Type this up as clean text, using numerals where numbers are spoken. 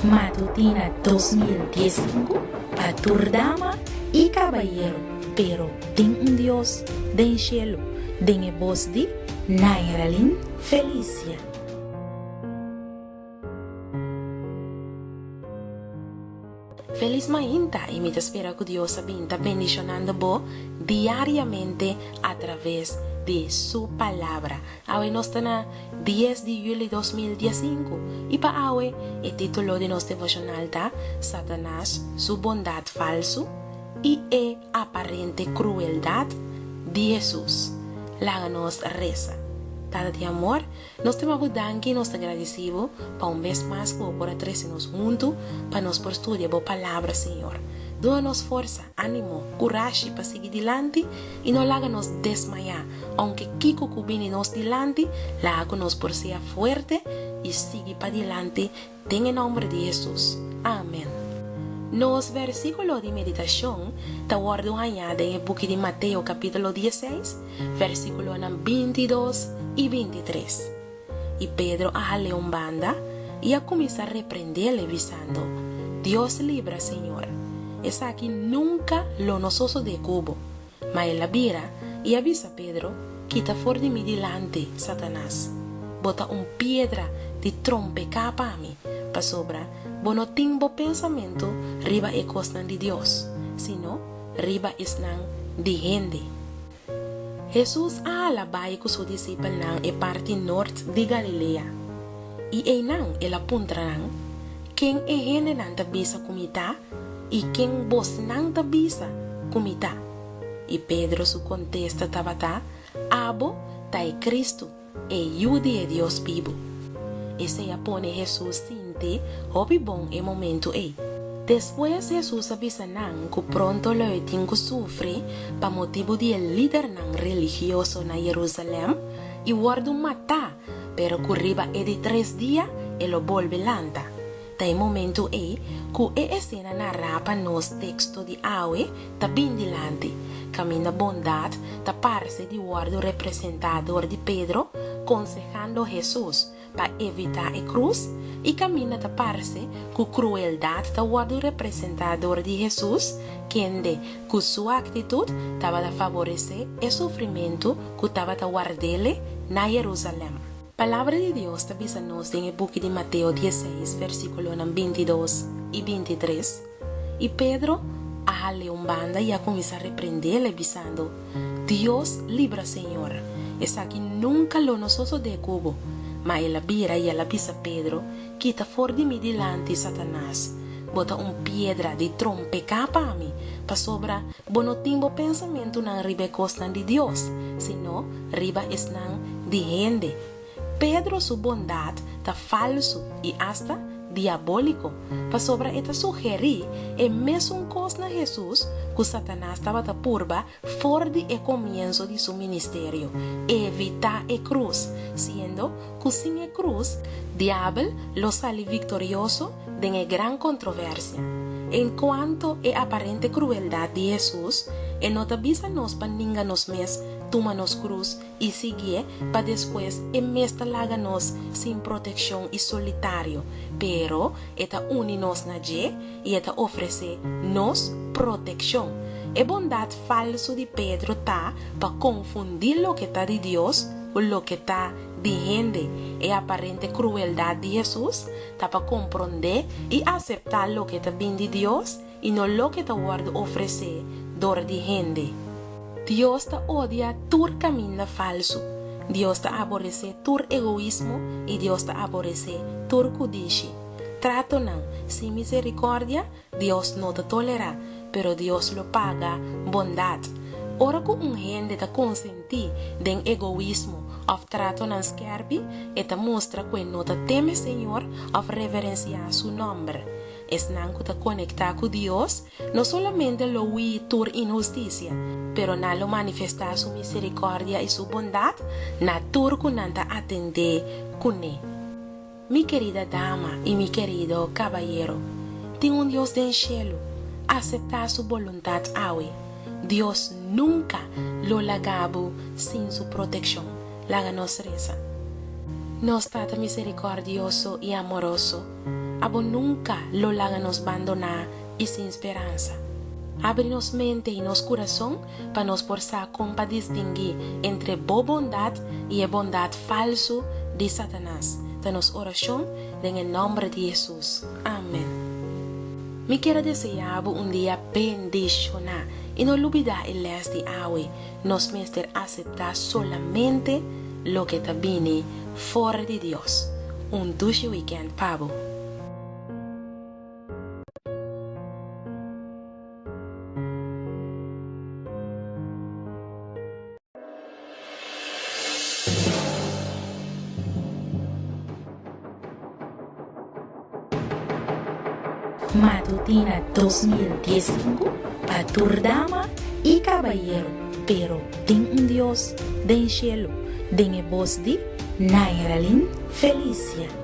Matutina 2015 pa tur dama i kabayero, pero tin un Dios den shelu, den e bos di Nairalyn Felicia. Felis mainta y mi ta spera cu Dios a bin ta bendicionando bo diariamente a traves di su palabra. Awe nos ta na dies di juli 2015 y pa awe e titulo di nos devocional ta Satanas su bondad falso y e aparente crueldad di Jesus. Laga nos reza. Tata di amor, Nos ta bo danki, nos ta gradisí bo pa un bes mas ku bo por a trese nos huntu pa nos por studia bo Palabra, Señor. Duna nos forsa, ánimo, kurashi pa sigui dilanti i no laga nos desmayá. Ounke kiko ku bini nos dilanti, laga ku nos por sea fuerte i sigui padilanti den e nòmber di Hesus. Amèn. Nos versíkulo di meditashon ta wòrdu hañá den e buki di Mateo kapítulo dieseis, versíkulonan bintidos i bintitres. I Pedro a hal'é un banda i a kuminsá reprend'é, bisando, Dios libra, Señor, esaki nunka lo no sosodé ku bo. Ma el a bira i a bisa Pedro, Kita for di mi dilanti, Satanas! Bo ta un piedra di trompeká pa mi, pasobra bo no tin bo pensamentu riba e kosnan di Dios, sino riba esnan di hende. Hesus a hala bai ku su disipelnan e parti nort di Galilea, i einan el a puntra nan, Ken e hendenan ta bisa ku mi ta? I ken bosnan ta bisa ku mi ta? I Pedro su kontesta tabata, Abo ta e Kristu, e Yu di e Dios bibu. Esei a pone Hesus sinti hopi bon e momentu ei. Despues Hesus a bisa nan ku pronto lo e tin ku sufri pa motibu di e lidernan religioso na Yerusalèm i wòrdu matá, pero ku riba e di tres dia e lo bolbe lanta. Ta e momentu ei ku e esena nará pa nos teksto di awe ta bin dilanti, kaminda bondat ta parse di wòrdu representá dor di Pedro konsehando Hesus pa evitá e krus i kaminda ta parse ku krueldat ta wòrdu representá dor di Hesus kende ku su aktitut tabata faboresé e sufrimentu ku tabata ward'Ele na Yerusalèm. Palabra di Dios ta bisa nos den e buki di Mateo dieseis versíkulonan bintidos i bintitres, I Pedro a hal'é un banda i a kuminsá reprend'é, bisando, Dios libra, Señor, esaki nunka lo no sosodé ku bo. Ma el a bira i el a bisa Pedro, Kita for di mi dilanti, Satanas! Bo ta un piedra di trompeká pa mi, pasobra bo no tin bo pensamentunan riba e kosnan di Dios, sino riba esnan di hende. Pedro su bondat ta falsu i asta diabóliko, pasobra e ta sugerí e mesun kos na Hesus ku Satanas tabata purba for di e komienso di su ministerio, evitá e krus, siendo ku sin e krus, Diabel lo sali viktorioso den e gran kontroversia. En kuanto e aparente krueldat di Hesus, e no ta bisa nos pa ninga nos mes, tuma nos krus i siguié pa despues e mes ta laga nos sin protekshon i solitario, pero e ta uni nos na dje i e ta ofresé nos protekshon. E bondat falsu di Pedro ta pa konfundí loke ta di Dios ku loke ta di hende. E aparente krueldat di Hesus ta pa komprondé i aseptá loke ta bin di Dios i no loke ta wòrdu ofresé dor di hende. Dios ta odia tur kaminda falsu. Dios ta aboresé tur egoismo i Dios ta aboresé tur kudishi. Tratonan sin misericordia Dios no ta tolerá, pero Dios lo paga bondad. Ora cu un hende ta consentí den egoismo of tratonan skerpi, e ta mustra cu e no ta teme Señor of reverenciá Su nomber. Esnan cu ta conectá cu Dios no solamente lo hui tur inhusticia, pero nan lo manifestá Su misericordia i Su bondad na tur cu nan ta atendé cuné. Mi kerida dama i mi kerido kabayero, tin un Dios den shelu, aseptá su boluntat awe. Dios nunka lo laga bo sin su protekshon. Laga nos resa. Nos Tata miserikòrdioso i amoroso, Abo nunka lo laga nos bandoná i sin speransa. Abri nos mente i nos kurason pa nos por sa kon pa distinguí entre bo bondat i e bondat falsu di Satanas. Ta nos orashon den e nòmber di Hesus. Amen. Mi kier a deseá bo un dia bendishoná i no lubidá e lès di awe, nos mester aseptá solamente loke ta bini for di Dios. Un dushi wikènt pa bo! Matutina 2015 pa tur dama y cabayero, pero tin un Dios den cielo, den e bos di Nairalyn Felicia.